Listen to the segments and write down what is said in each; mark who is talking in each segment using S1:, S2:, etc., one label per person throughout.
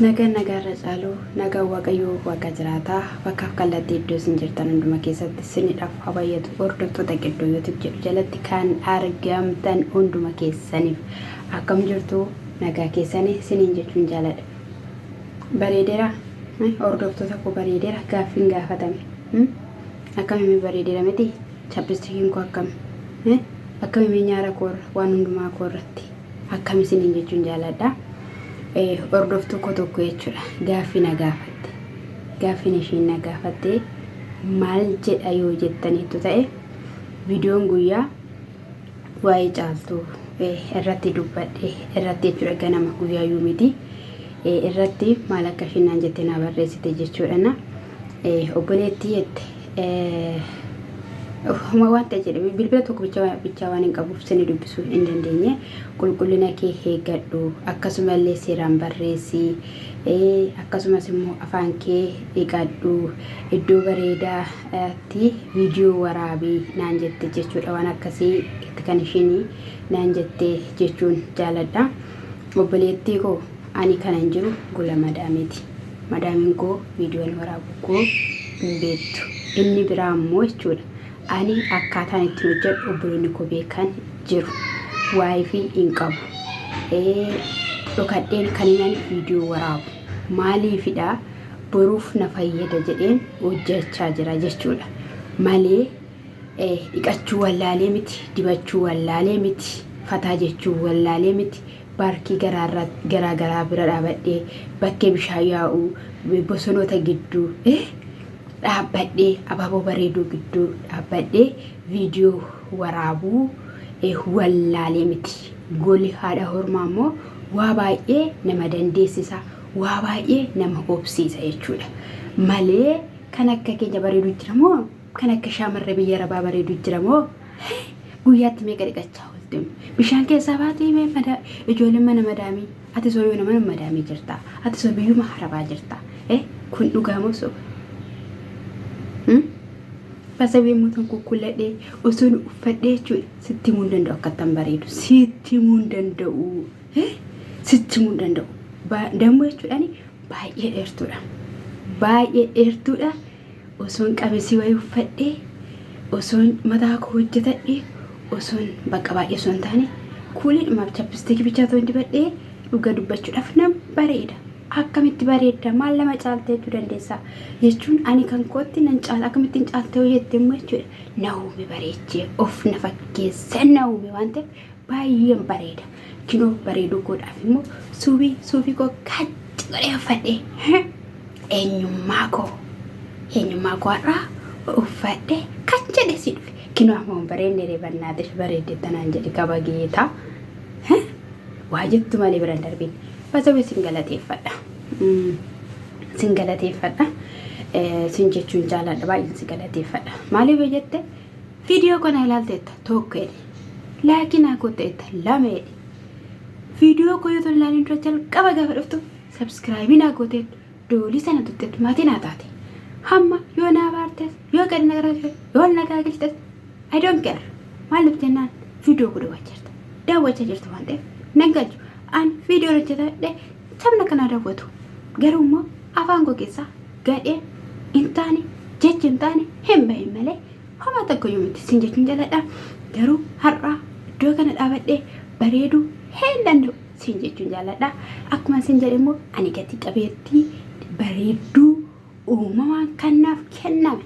S1: Nagaan nagaarra caalu nagaan Waaqayyoo Waaqa jiraataa bakkaaf kallattii iddoo isin jirtan hunduma keessatti isinidhaaf haa baay'atu. Hordoftoota Qiddoo YouTube jedhu jalatti kan argamtan hunduma keessaniif akkam jirtu, nagaa keessanii isiniin jechuun jaaladha. Bareedeera hordoftoota koo, bareedeera gaaffiin gaafatame. Akkamii bareedeera miti? Chappistikiin koo akkam? Akkamii nyaara koorra waan hundumaa koorratti? Akkam isiniin jechuun jaaladha. Hordoftuu koo tokko jechuudha. Gaaffii na gaafatte. Gaaffiin ishiin na gaafatte maal jedha yoo jettaniittu ta'e, viidiyoon guyyaa waa'ee Caaltuu irratti dubbadhe irratti jechuudha, ganama guyyaa yuumiti irratti maal akka ishiin naan jette naa barreessite jechuudha. Na obboleettii jette, waan ta'e jedhame bilbila tokko bichaa waan hin qabuuf sini dubbisuu hin dandeenye, qulqullina kee eeggadhu, akkasumallee seeraan barreessi, akkasumas immoo afaan kee dhiqadhu, iddoo bareedaatti viidiyoo waraabii naan jette jechuudha. Waan akkasii kan ishiin naan jette jechuun jaaladha. Obboleettii koo, ani kanan jiru gola madaamiiti. Madaamiin koo viidiyoon waraabu koo hin beektu. Inni biraa immoo jechuudha, ani akkaataan ittiin hojjedhu obboloonni koo beekan jiru. WiFi hin qabu. Dhokadheen kan inni viidiyoo waraabu. Maaliifidha? Boruuf na fayyada jedheen hojjechaa jira jechuudha. Malee dhiqachuu wallaalee miti, dibachuu wallaalee miti, fataa jechuu wallaalee miti. Paarkii garaa garaa bira dhaabadhee, bakkee bishaan yaa'u, bosonoota gidduu dhaabbadhee, abaaboo bareeduu gidduu dhaabbadhee viidiyoo waraabuu wallaalee miti. Golli haadha hormaa immoo waa baay'ee nama dandeessisa, waa baay'ee nama obsiisa jechuudha. Malee kan akka keenya bareedu jira moo? Kan akka shaamarree biyya arabaa bareedu jira moo? Guyyaatti meeqa dhiqachaa ooltu? Bishaan keessaa baatee mee madaa ijoolleen mana madaamii, ati soo yoo nama madaamii jirta, ati soo biyyuma harabaa jirta. Kun dhugaa moo soba? Basawee mootan kukkulladhee osoon uffadhee jechuudha, sitti himuu hin danda'u akkattan bareedu, sitti himuu hin danda'u, sitti himuu hin danda'u. Dammoo jechuudhaan baay'ee dheertuudha, baay'ee dheertuudha. Osoon qamisii wayii uffadhee, osoon mataa koo hojjetadhee, osoon bakka baay'ee osoo hin taane kuuliidhumaaf chappistiikii bichaa otoo hin dibadhee, dhuga dubbachuudhaaf nan bareeda. Akkamitti bareedda, maal nama caaltee jechuu dandeessaa jechuun, ani kan kootti nan caala. Akkamitti hin caaltee yoo jette immoo jechuudha, na uume bareechee, of na fakkeessee na uume waan ta'eef baay'een bareeda. Kinoo bareeduu koodhaaf immoo suufii suufii koo kacci godhee uffadhee, eenyummaa koo har'aa uffadhee kan jedhe si dhufe. Kinoo amma hin bareedne reebannaatif bareedde tanaan jedhe qaba geetaa. Waa jettu malee biraan darbiin. Basawee sin galateeffadha. Sin galateeffadha. Sin jechuun jaaladha, baay'een si galateeffadha. Maaliif yoo jette, viidiyoo kana ilaalteetta tokko jedhe. Like naa gooteetta lama jedhe. Viidiyoo koo yoo ilaalin dura jalqaba gaafa dhuftu subscribe naa gooteettu, doolii sana tuqxeettu, maatii naa taate. Hamma yoo naa baartes, yoo gadi na garagalchite, yoo na garagalchites, I don't care. Maaliif jennaan, viidiyoo koo daawwachaa jirta. Daawwachaa jirta waan ta'eef nan galchu. Ani viidiyoo hojjetadhe sabna kanaa daawwatu. Garuu immoo afaan koo keessaa gadhee hin taane, jechi hin taane hin bahin malee homaa tokko iyyuu miti sin jechuun jaladha. Garuu har'a iddoo kana dhaabadhee bareeduu hin danda'u sin jechuun jaaladha. Akkuma sin jedhe immoo, ani gati qabeettii bareedduu uumamaan kan naaf kenname,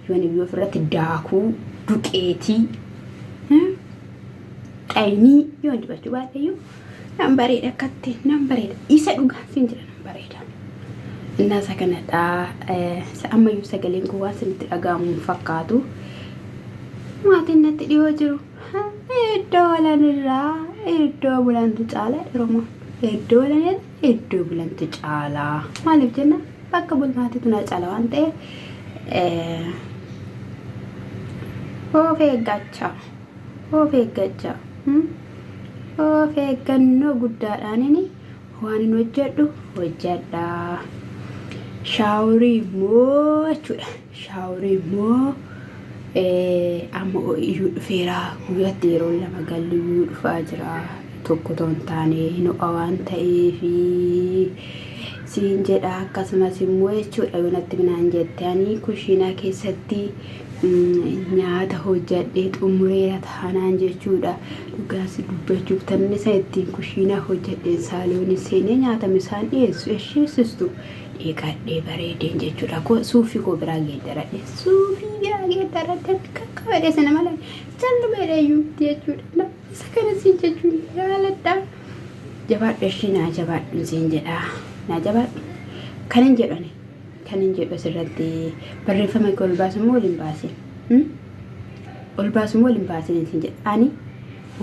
S1: yoon iyyuu ofirratti daakuu duqeetii xayinii yoon dibachuu baadhe iyyuu nan bareeda, akkatti nan bareeda. Isa dhugaan sin jedha, nan bareeda. Innaa isa kanadha. Ammayyuu sagaleen koo waan isinitti dhaga'amu hin fakkaatu. Maatiin natti dhiyoo jiru. Iddoo bulanirraa iddoo bulantu caala Oromoo. Iddoo bulanirraa iddoo bulantu caala. Maaliif jenna, bakka bulmaatiitu na caala waan ta'eef of eeggachaa, of eeggachaa, of eeggannoo guddaadhaanini waan hin hojjedhu hojjedha. Shower immoo jechuudha. Shower immoo amma iyyuu dhufeera. Guyyaatti yeroo lama galli iyyuu dhufaa jira. Tokko otoo hin taane hin ho'a waan ta'eefi Siin jedha akkasumas immoo jechuudha yoo natti minaan jette ani kushiinaa keessatti nyaata hojjadhee xumureera taanaan jechuudha. Dhugaas dubbachuuf tanni isa ittiin kushiinaa hojjadheen saaloonii seenee nyaata misaan dhiyeessu isheessistu dhiqadhee bareedeen jechuudha. Koo suufii koo biraa geeddaradhe suufii biraa geeddaradhe kakkabadhe sana malee calluma jedheeyyuutti jechuudha. Isa kana siin jechuun jaaladha. Jabaadhu ishii naa jabaadhu siin jedha. Naa jabaadhu. Kan hin jedhu ani. Kan hin jedhu asirratti barreeffama kee ol baasu moo ol hin baasin? Ol baasu moo ol hin baasin siin jedha. Ani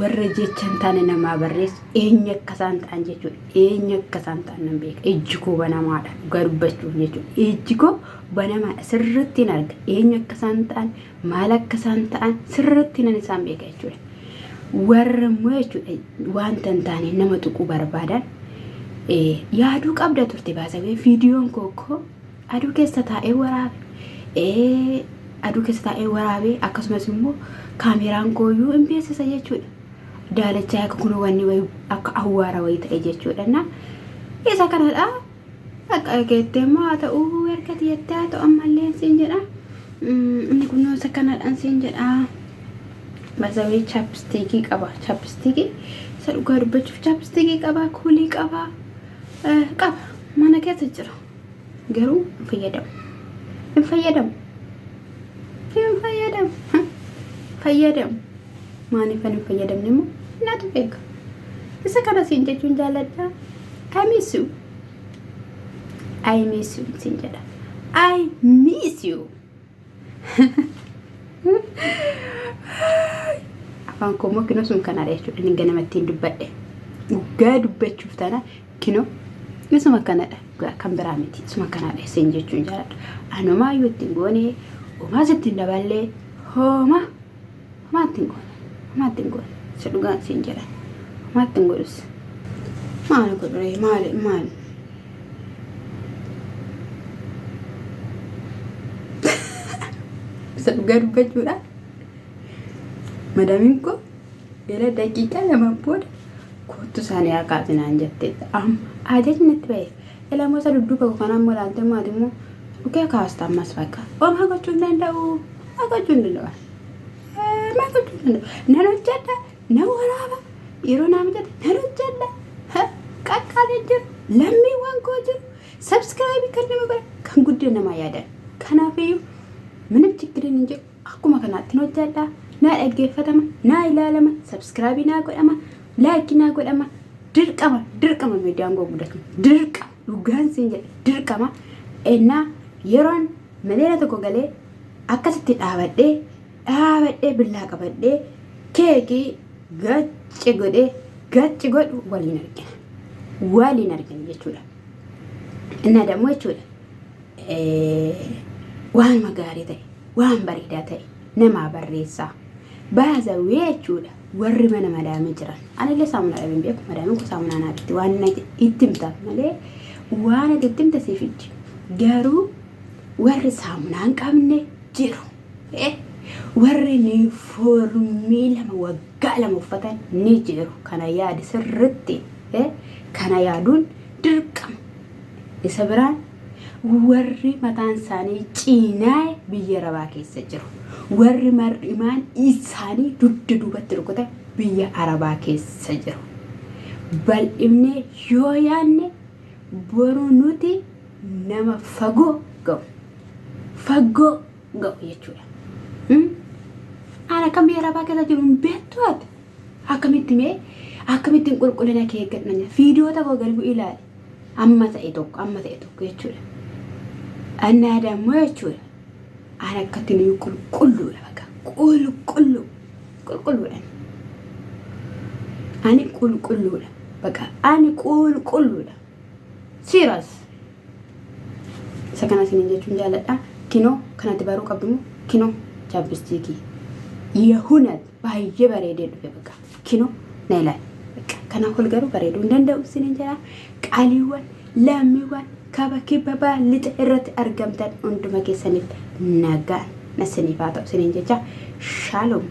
S1: warra jecha hin taane namaa barreessu eenyu akka isaan ta'an jechuudha. Eenyu akka isaan ta'an nan beeka. Ijji koo banamaadha. Dhugaa dubbachuuf jechuudha. Ijji koo banamaadha. Sirriitti hin arga. Eenyu akka isaan ta'an maal akka isaan ta'an sirriitti nan isaan beeka jechuudha. Warra immoo jechuudha wanta hin taane nama tuquu barbaadan yaaduu qabda turte baasawee viidiyoon koo koo aduu keessa taa'ee waraabe aduu keessa taa'ee waraabee akkasumas immoo kaameraan kooyyuu hin beeksisa jechuudha. Daalachaa akka kun wanni wayii akka awwaara wayii ta'e jechuudha. Na isa kanadha. Akka keettee immoo haa ta'uu erga jettee haa ta'u ammallee siin jedha. Inni kunoo isa kanadhaan siin jedha. Bazawee chapstickii qaba. Chapstickii isa dhugaa dubbachuuf chapstickii qaba, kuulii qaba, qaba. Mana keessa jira. Garuu hin fayyadamu. Hin fayyadamu. Hin fayyadamu. Fayyadamu. Maaliif kan hin fayyadamne immoo natu beeka. Isa kana siin jechuun jaalladha. I miss you. I miss you siin jedha. I miss you. Afaan koo immoo kinoo sun kanadha jechuudha. Inni ganama ittiin dubbadhe. Dhugaa dubbachuuf taana kinoo isuma kanadha. Dhugaa kan biraa miti. Isuma kanadha isin jechuun jaaladha. Anumaayyuu ittiin goone homaas ittiin daballee homaa homaa ittiin goone homaa ittiin goone. Isa dhugaan siin jedha. Homaa ittiin godhus. Maal godhuree maali maali. Isa dhugaa dubbachuudha. Madamiin koo gara daqiiqaa 2 booda kottu isaanii haa kaasinaan jetteetta. Amma ajajni natti ba'e. Ilamoo isa dudduuba koo kanaan immoo ilaaltee maati immoo dhukee kaasta ammas bakka. Homaa gochuu hin danda'u. Homaa gochuu hin danda'u. Homaa gochuu hin danda'u. Nan hojjedha. Nan waraaba. Yeroo naa mijate nan hojjedha. Qaqqaaleen jiru. Lammiiwwan koo jiru. Subscribe kan nama godhan kan guddina namaa yaadan. Kanaafiyyuu ምንም ችግር hin jiru. Akkuma kanaatti hojjedha. Naa dhaggeeffatama, naa ilaalama, subscribe naa godhama, like naa godhama. Dirqama, dirqama miidiyaan koo guddatu. Dirqama, dhugaan siin jedha, dirqama. Ennaa yeroon 1 million galee akkasitti dhaabadhee, dhaabadhee billaa qabadhee keekii gacci godhee gacci godhu waliin argina. Waliin argina jechuudha. Innaa dammoo jechuudha. Waanuma gaarii ta'e, waan bareedaa ta'e namaa barreessaa. Baazawwee jechuudha. Warri mana madaamii jiran. Anillee saamunaa dhabeen beeku. Madaamiin kun saamunaa naa bitti. Waan itti himtaaf malee waan ati itti himte siif ijji. Garuu warri saamunaa hin qabne jiru. Warri niifoormii 2 waggaa 2 uffatan ni jiru. Kana yaadi sirritti. Kana yaaduun dirqama. Isa biraan warri mataan isaanii ciinaa'e biyya arabaa keessa jiru. Warri mar'imaan isaanii dugda duubatti rukute biyya arabaa keessa jiru. Bal'ifnee yoo yaadne boru nuti nama fagoo ga'u. Fagoo ga'u jechuudha. Ana kan biyya arabaa keessa jiru hin beektu ati. Akkamitti mee akkamittiin qulqullina kee eeggadhu? Viidiyoo tokko gadi bu'ii ilaali. Amma ta'e tokko amma ta'e tokko jechuudha. Annaa dammoo jechuudha. Ana akkatti nuyi qulqulluudha bakka qulqulluu qulqulluudha. Ani qulqulluudha bakka ani qulqulluudha. Serious. Isa kana isiniin jechuun jaalladha. Kinoo kanatti baruu qabdu immoo kinoo chapstickii. Yahunat baay'ee bareedee dhufe bakka kinoo na ilaali. Bakka kana ol garuu bareeduu hin danda'u isiniin jedha. Qaaliiwwan lammiiwwan kaba kibba baha lixa irratti argamtan hunduma keessaniif nagaan isiniif haa ta'u isiniin jecha. Shalom.